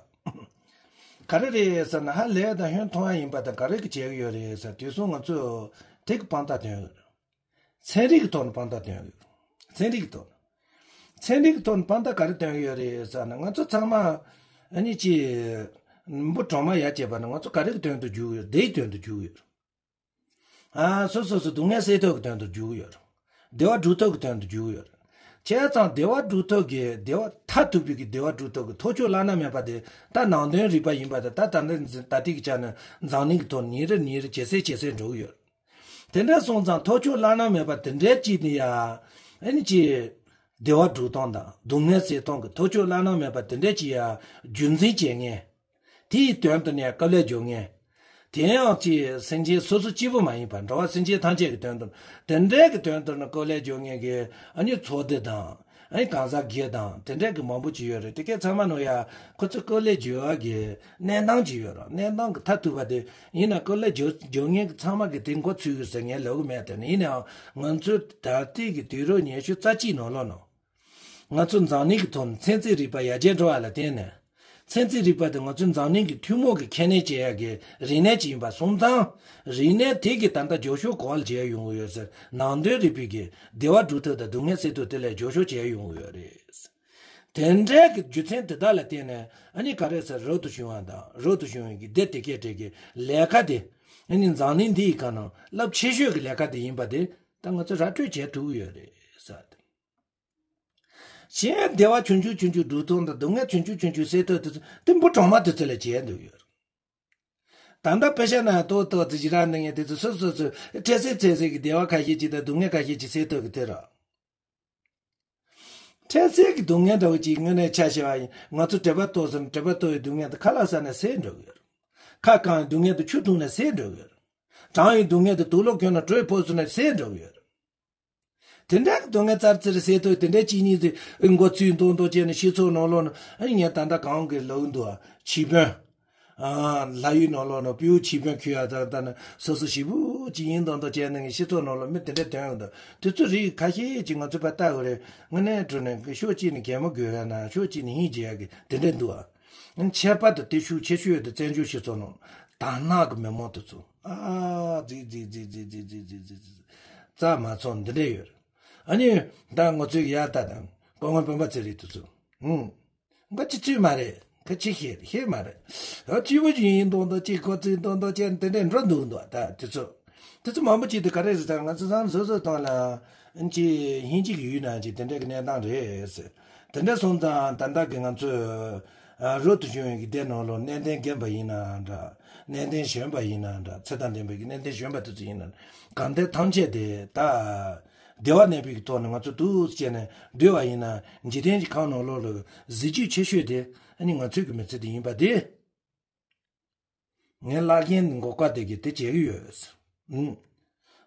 ག་རེ་རེད་ཟེར་ན། ཧ་ལས་དང་ཧོན་ཐང་ཡ་ཡིན་པ་དང་ག་རེ་གི་བྱེད་ཀྱི་ཡོད་རེད་ཟེར་དུས་སང་ང་ཚོས་དེ་གི་དཔང་རྟགས་སྟོན་ཡོད་རེད། ཚན་རིག་གི་ཐོག་ནས་དཔང་རྟགས་སྟོན་ཡོད། ཚན་རིག་གི་ཐོག་ནས། ཚན་རིག་གི་ཐོག་ནས་དཔང་རྟགས་ག་རེ་སྟོན་ཡོད་རེད་ཟེར་ན། ང་ཚོ་ཚང་མ་ཨ་ནི་ཅི། འབུ་གྲོག་མ་ཡར་བཅད་པ་ན་ང་ཚོ་ག་རེ་གི་དོན་དུ་འཇུག་ཡོད། སྡེའི་དོན་དུ་འཇུག་ཡོད། ཨ་སོ་སོ་སོ་སྡུག་བསྔལ་སེལ་ཐབས་ཀྱི་དོན་དུ་འཇུག་ཡོད། བདེ་བ་སྒྲུབ་ཐབས་ཀྱི་དོན་དུ་འཇུག་ཡོད། བྱས་ཙང་བདེ་བ་སྒྲུབ་ཐབས་ཀྱི་བདེ་བ་མཐར་ཐུག་པའི་གི་བདེ་བ་སྒྲུབ་ཐབས་ཀྱི་ཐབས་མཆོག་བླ་ན་མེད་པ་དེ་ད་ནང་དོན་རིག་པ་ཡིན་པ་དང་། ད་ད་ནི་ད་ལྟའི་གི་ཆ་ནས་འཛམ་གླིང་གི་ཐོག་ཉིན་རེ་ཉིན་རེ་ཇེ་གསལ་ཇེ་གསལ་འགྲོ་གི་ཡོད། དེ་འདྲ་སོང་ཙང་ཐབས་མཆོག་བླ་ན་མེད་པ་དེ་འདྲ་ཅིག་ནི་ཡ། ཨ་ནི་ཅི། བདེ་བ་སྒྲུབ་སྟངས་དང་སྡུག་བསྔལ་སེལ་སྟངས་ཀྱི་ཐབས་མཆོག་བླ་ན་མེད་པ་དེ་འདྲ་ཅིག་ཡ་རྒྱུན་འཛིན་བྱེད་མཁན། དེའི་དོན་དུ་ནས་དཀའ་ལས་སྒྱུར་མཁན། དེ་ཡང་ཅི་སེམས་ཅན་སོ་སོ་གཅིག་པུ་མ་ཡིན་པར་འགྲོ་བ་སེམས་ཅན་ཐམས་ཅད་ཀྱི་དོན་དུ། དེ་འདྲའི་གི་དོན་དུ་ནི་དཀའ་ལས་སྒྱུར་མཁན་གྱི་ཨ་ནི་ཚོགས་སྡེ་དང་། ཨ་ནི་གང་ཟག་སྒེར་དང་དེ་འདྲའི་གི་མང་པོ་ཅིག་ཡོད་རེད། དེ་གའི་ཚང་མ་ནང་ཡ་ཁོ་ཚོ་དཀའ་ལས་སྒྱུར་བ་གི་གནས་སྟངས་ཅིག་ཡོད་རེད། གནས་སྟངས་ཀྱི་མཐར་ཐུག་པ་དེ་ཡིན་ན་དཀའ་ལས་སྒྱུར་སྒྱུར་མཁན་གྱི་ཚང་མ་གི་དེ་མགོ་ཚོས་གི་ཟེར་མཁན་ལབ་གི་མེད། དེ་ནི་ཡིན་ནའང་ང་ཚོའི་ད་ལྟའི་གི་དུས་རབས་ཉི་ཤུ་རྩ་གཅིག་ནང་ལོགས་ནང་། ང་ཚོ་འཛམ་གླིང་གི་ཐོག་ནས་ཚན་རྩལ་རིག་པ་ཡར་རྒྱས་འགྲོ་བ་ལ་བརྟེན་ནས། ཚན་རྩལ་རིག་པ་དེ་ང་ཚོའི་འཛམ་གླིང་གི་ཐུན་མོང་གི་ཁས་ལེན་བྱེད་ཡག་གི་རིག་གནས་ཅིག་ཡིན་པ་སོང་ཙང་། རིག་གནས་དེ་གི་ད་ལྟ་རྒྱབ་སྐྱོར་ག་པར་བྱས་ཡོང་གི་ཡོད་ཟེར། ནང་དོན་རིག་པའི་གི་བདེ་བ་སྒྲུབ་ཐབས་དང་སྡུག་བསྔལ་སེལ་ཐབས་དེ་ལ་རྒྱབ་སྐྱོར་བྱས་ཡོང་གི་ཡོད་རེད། དེ་འདྲའི་གི་རྒྱུ་མཚན་དེ་དག་ལ་བརྟེན་ནས་ཨ་ནི་ག་རེ་ཟེར། རབ་ཏུ་བྱུང་བ་དང་རབ་ཏུ་བྱུང་བའི་གི་སྡེ་དེ་གའི་གྲས་ཀྱི་ལས་ཀ་དེ་ཨ་ནི་འཛམ་གླིང་འདི་ཡི་ཁ་ནང་རླབས་ཆེ་ཤོས་ཀྱི་ལས་ཀ་དེ་ཡིན་པ་དེ་ད་ང་ཚོས་ར་སྤྲོད་བྱེད་ཐུབ་ཀྱི་ཡོད་རེད་ཟེར། གཞན་བདེ་བ་ཆུང་ཆུང་ཆུང་ཆུང་སྒྲུབ་སྟངས་དང་སྡུག་བསྔལ་ཆུང་ཆུང་ཆུང་ཆུང་སེལ་ཐབས་དེ་ཚོ་དེ་འབུ་གྲོག་མ་དེ་ཚོ་ལ་བྱས་འདུག་ཡོད། ད་ལྟ་དཔེ་ཆ་ནང་ཏོག་ཏོག་ཏོ་ཞིག་རག་འདུག་མཁན་དེ་ཚོ་སོ་སོ་སོ་འཕྲལ་སེལ་འཕྲལ་སེལ་གྱི་བདེ་བ་ཁ་ཤས་ཅིག་དང་སྡུག་བསྔལ་ཁ་ཤས་ཅིག་སེལ་ཐབས་ཀྱི་དེ་རེད། འཕྲལ་སེལ་གྱི་སྡུག་བསྔལ་འདྲ་བོ་ཅིག་དངོས་གནས་ཆ་བཞག་པ་ཡིན། ང་ཚོ་དྲེག་པ་གཏོར་ཟེར་ན་དྲེག་པ་གཏོར་བའི་སྡུག་བསྔལ་དེ་ཁ་ལག་ཟ་ནས་སེལ་འགྲོ་གི་ཡོད་རེད། ཁ་བཀང་བའི་སྡུག་བསྔལ་དེ་ཆུ་འཐུང་ནས་སེལ་འགྲོ་གི་ཡོད་རེད། གྲང་བའི་སྡུག་བསྔལ་དེ་དུག་ལོག་གྱོན་ནས་དྲོད་ཕོག་སོང་ནས་སེལ་འགྲོ་གི་ཡོད་རེད། དེ་འདྲ་གི་སྡུག་བསྔལ་ཙར་ཙིར་སེལ་ཐུབ། དེ་འདྲ་གཅིག་གཉིས་ཙི་མགོ་ཚོས་མདོག་མདོག་བྱས་ནས་སྤྱི་ཚོགས་ནང་ལོགས་ན་ཨ་ནི་ངས་ད་ལྟ་གང་གི་ལབ་འདུག་ཨ། ཆིབས་དཔོན། ཨ། ལྷ་ཡུལ་ནང་ལོགས་ན་སྤྲེའུ་ཆིབས་དཔོན་ཁྱོད་ཡ་ད་ལྟ་ན་སོ་སོ་ཞེ་པོ་ཅིག་ཡིན་མདོག་མདོག་བྱས་ནས་སྤྱི་ཚོགས་ནང་ལོགས་མི་དེ་འདྲ་དོན་ཡོང་འདུག་དེ་ཚོ་རིགས་ཁ་ཤས་ཅིག་ང་ཚོས་ཕར་ལྟ་དགོས་རེད། དངོས་གནས་དྲང་གནས་ཕྱོགས་གཅིག་ནས་གད་མོ་དགོད་ཡ་ན་ཕྱོགས་གཅིག་ནས་ཧིང་རྗེ་ཡ་གི་དེ་འདྲ་འདུག་ཨ། ཁྱད་པར་དུ་དེ་ཤུགས་ཆེ་ཤོས་དེ་བཙན་བྱོལ་སྤྱི་ཚོགས་ནང་དར་ནག་གི་མི་མང་དེ་ཚོ་ཨ་ཛི་ཛི་ཛི་ཛི་རྩ་མ་ཚང་འདི་འདྲ་ཡོད་རེད། ཨ་ནི་ད་ང་ཚོའི་ཡ་ད་དང་སྐུ་ངོ་སྤེན་པ་ཚེ་རིང་དེ་ཚོ་ཧུང་། ང་ཅི་ཚོད་མ་རེད། ཁ་ཅི་ཤེས་ཤེས་མ་རེད། ཨ་ཅི་བ་ཅི་ཡིན་མདོག་མདོག་ཅི་ཁོ་ཚོའི་མདོག་མདོག་ཅན་དེ་འདྲ་འགྲོ་འདུག་འདུག་ད་དེ་ཚོ་དེ་ཚོ་མང་པོ་ཅིག་དེ་ག་རེ་རེད་ད་ང་ཚོ་ཚང་སོ་སོ་སྟེང་ལ་ཨ་ཅི་ཧིན་ཅིག་ཡུལ་ན་ཅིག་དེ་འདྲ་གི་གནས་སྟངས་རེད་ཟེར། དེ་འདྲ་སོང་ཙང་ད་ལྟ་གི་ང་ཚོས་ཨ་རབ་ཏུ་བྱུང་བའི་གི་སྡེ་ནང་ལོགས་གནས་བརྟན་རྒན་པ་ཡིན་ན་འདྲ། གནས་བརྟན་གཞོན་པ་ཡིན་ན་འདྲ། ཚེ་དང་ལྡན་པའི་གི་གནས་བརྟན་གཞོན་པ་དེ་ཚོ་ཡིན་ན་གང་ལྟར་ཐམས་ཅད་དེ་ད་བདེ་བ་གནས་པའི་གི་ཐོག་ནས་ང་ཚོ་འདུག་སེ་བྱས་ནས་སྡོད་པ་ཡིན་ན་འཇིག་རྟེན་གྱི་ཁམས་ནང་ལོགས་ལ་གཟི་བརྗིད་ཆེ་ཤོས་དེ་ཨ་ནི་ང་ཚོའི་གི་མི་ཚེ་དེ་ཡིན་པ་དེ། ངའི་བླ་རྒན་འགོག་པ་དེ་གིས་དེ་བྱེད་ཀྱི་ཡོད། ཨུམ།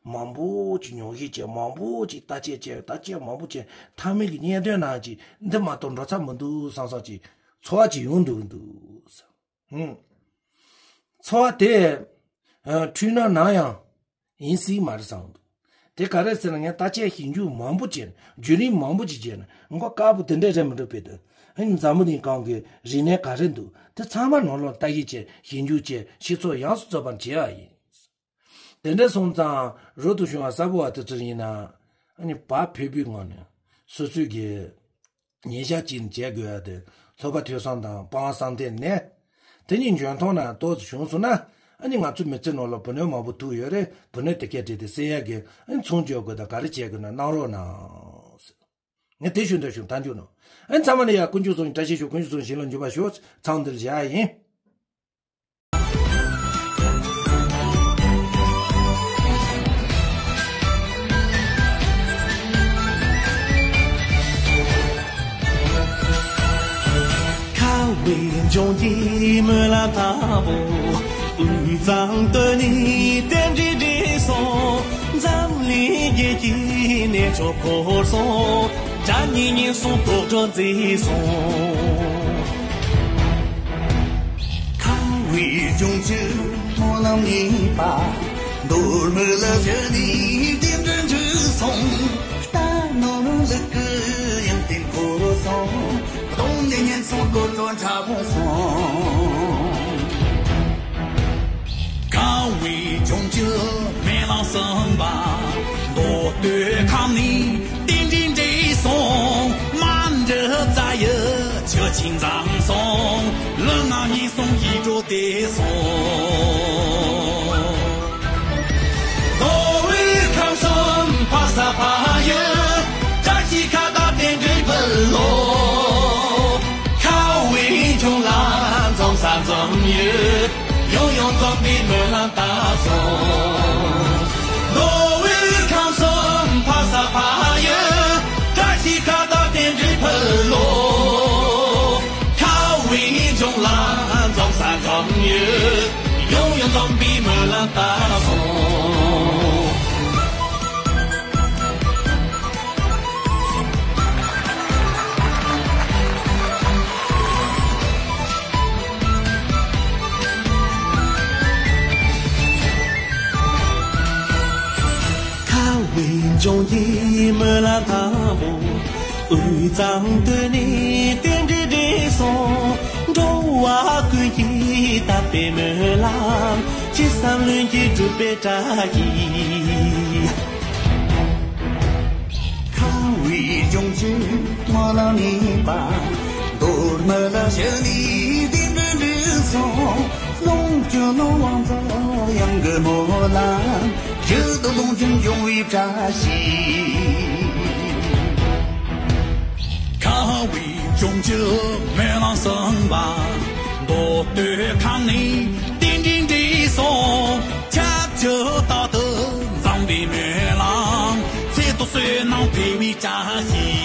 མང་པོ་ཅིག་ཉོག་བཤད་བྱས། མང་པོ་ཅིག་བརྟག་དཔྱད་བྱས། བརྟག་དཔྱད་མང་པོ་བྱས། མཐའ་མའི་གི་གཉེན་སྟོན་ནང་ཅིག་འདི་མ་གཏོགས་འགྲོ་ས་མི་འདུག་བསམ་བསམ་ཅིག་ཚོར་བ་ཅིག་ཡོང་འདུག་འདུག་ཨུམ། ཚོར་བ་དེ་ཨ་འཁྲུལ་སྣང་ནམ་ཡང་ཡིན་སྲིད་མ་རེད་བསམ་འདུག་དེ་ག་རེ་ཟེར་ན་ངས་བརྟག་དཔྱད་ཞིབ་འཇུག་མང་པོ་བྱས། བརྒྱུད་རིམ་མང་པོ་ཅིག་བྱས་ན་མགོ་དཀར་པོ་དེ་འདྲ་རེད་མི་འགྲོ་བས། དེ་ཨ་ནི་འཛམ་བུ་གླིང་སྒང་གི་རིག་གནས་ག་རེ་འདུག་དེ་ཚང་མ་ནང་ལོགས་བརྟག་ཞིབ་བྱས། ཞིབ་འཇུག་བྱས། ཤེས་ཚོར་ཡོངས་སུ་རྫོགས་པ་བྱས་པ་ཡིན། དེ་འདྲ་སོང་ཙང་རབ་ཏུ་བྱུང་བ་གསར་བུ་བ་དེ་ཚོ་ཡིན་ན་ཨ་ནི་བག་ཕེབས་པོའི་ངང་ནས་སོ་སོའི་གི་ཉིན་ཞག་གཅིག་ནས་བྱེད་དགོས་ཡ་དེ་སློབ་པ་ཐོས་བསམ་དང་སྤང་བསམ་གཏན་ནས། དེ་གཉིས་འཇོན་ཐང་ནས་ཏོག་ཙམ་བྱུང་སོང་ན་ཨ་ནི་ང་ཚོའི་མི་ཚེ་ནང་ལ་བུ་སྣོད་མང་པོ་ཐུག་ཡོད་རེད། བུ་སྣོད་དེ་སྐད་བྲིས་ཏེ་སེལ་ཡ་གི་ཨ་ནི་ཚོང་བཅོལ་དགོས་དང་ག་རེ་བྱེད་དགོས་ན་གནང་རོགས་གནང་། ངས་དེ་ཞུ་འདོད་བྱུང་། ཐང་ཆུ་ནང་ཨ་ནི་ཚང་མ་ལ་ཡ་དཀོན་མཆོག་གསུམ་གྱི་བཀྲ་ཤིས་ཤོག་དཀོན་མཆོག་གསུམ་ཞིང་ལ་འཇུག་པར་ཤོག་ཚང་འདིར་བཞག་ཡིན། ཁ་བའི་ལྗོངས་ཀྱི་སྨོན་ལམ་ལྟ་བུ། དབུས་གཙང་སྟོད་ནས་རྟེན་འབྲེལ་འགྲིག་སོང་། འཛམ་གླིང་རྒྱལ་གྱི་གནས་མཆོག་བོར་སོང་། དགྲ་གཉེན་ཉེན་སོང་། དུག་སྦྲུལ་འཛིན་སོང་། ཁ་བའི་ལྗོངས་ཀྱི་སྨོན་ལམ་གཉིས་པ། མདོ་སྨད་ལ་བཞུགས་ནས་རྟེན་འབྲེལ་འགྲིག་སོང་། རྟ་ནོར་ལུག་གི་ཡོན་ཏན་བོར་སོང་། གདོང་ནས་ཉེན་སོང་། དུག་སྦྲུལ་ཁྲ་བོ་སོང་། ཁ་བའི་ལྗོངས་ཀྱི་སྨོན་ལམ་གསུམ་པ། མདོ་སྟོད་ཁམས་ནས་རྟེན་འབྲེལ་འགྲིག་སོང་། རྨ་འབྲི་རྩ་ཡི་ཆུ་ཆེན་འཛོམས་སོང་། ལུས་ངག་ཡིད་གསུམ་ཡིད་འཕྲོག་བདེ་སོང་། མདོ་དབུས་ཁམས་གསུམ་ཕ་ས་ཕ་ཡུལ། བཀྲ་ཤིས་ཁ་བརྡ་རྟེན་ སྨོན་ལམ་བཏབ་སོང་། མདོ་དབུས་ཁམས་གསུམ་འཕགས་ས་འཕགས་ཡུལ། བཀྲ་ཤིས་ཁ་བཏགས་རྟེན་འབྲེལ་ཕུལ་ལོ། ཁ་བའི་ལྗོངས་ལ་འཛོམས་ས་འཛོམས་ཡོད། ཡང་ཡང་འཛོམས་པའི་སྨོན་ལམ་བཏབ་སོང་། ཁ་བའི་ལྗོངས་ཀྱི་སྨོན་ལམ་དང་པོ། དབུས་གཙང་སྟོད་ནས་རྟེན་འབྲེལ་འགྲིག་སོང་། འགྲོ་བ་ཀུན་གྱི་དད་པའི་སྨོན་ལམ། ཅི་བསམ་ལྷུན་གྱིས་འགྲུབ་པའི་བཀྲ་ཤིས། ཁ་བའི་ལྗོངས་ཀྱི་སྨོན་ལམ་ནི་པ། མདོ་སྨད་ལ་བཞུགས་ནས་རྟེན་འབྲེལ་འགྲིག་སོང་། ལོངས་སྤྱོད་ནོར་བུ་དབང་རྫོགས་གཡང་གི་སྨོན་ལམ། རྒྱུད་དུ་ལོངས་སྤྱོད་འབྱུང་བའི་བཀྲ་ཤིས། ཁ་བའི་ལྗོངས་ཀྱི་སྨོན་ལམ་གསུམ་པ། མདོ་སྟོད་ཁམས་ནས་རྟེན་འབྲེལ་འགྲིག་སོང་། ཁྱབ་བརྒྱ་རྟག་ཏུ་འཛོམས་པའི་སྨོན་ལམ། ཚེ་ཐུགས་བསོད་ནམས་འཕེལ་བའི་བཀྲ་ཤིས།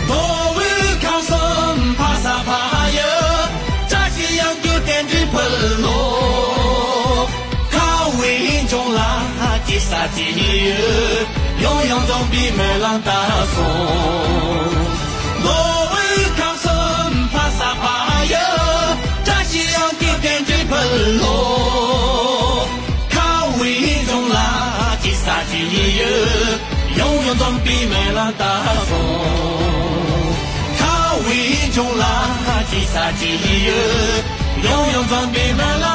མདོ་དབུས་ཁམས་གསུམ་འཕགས་ས་འཕགས་ཡུལ། བཀྲ་ཤིས་གཡང་རྒྱུད་རྟེན་འབྲེལ་ཕུལ་ལོ། ཁ་བའི་ལྗོངས་ལ་སྐྱེ་ས་སྐྱེ་ཡུལ། ཡང་ཡང་འཛོམས་པའི་སྨོན་ལམ་བཏབ་སོང་། མདོ་དབུས་ཁམས་གསུམ་འཕགས་ས་འཕགས་ཡུལ། བཀྲ་ཤིས་གཡང་རྒྱུད་རྟེན་འབྲེལ་ཕུལ་ལོ། ཁ་བའི་ལྗོངས་ལ་སྐྱེ་ས་སྐྱེ་ཡུལ། ཡང་ཡང་འཛོམས་པའི་སྨོན་ལམ་བཏབ་སོང་། ཁ་བའི་ལྗོངས་ལ་སྐྱེ་ས་སྐྱེ་ཡུལ། ཡང་ཡང་འཛོམས་པའི་སྨོན་ལམ།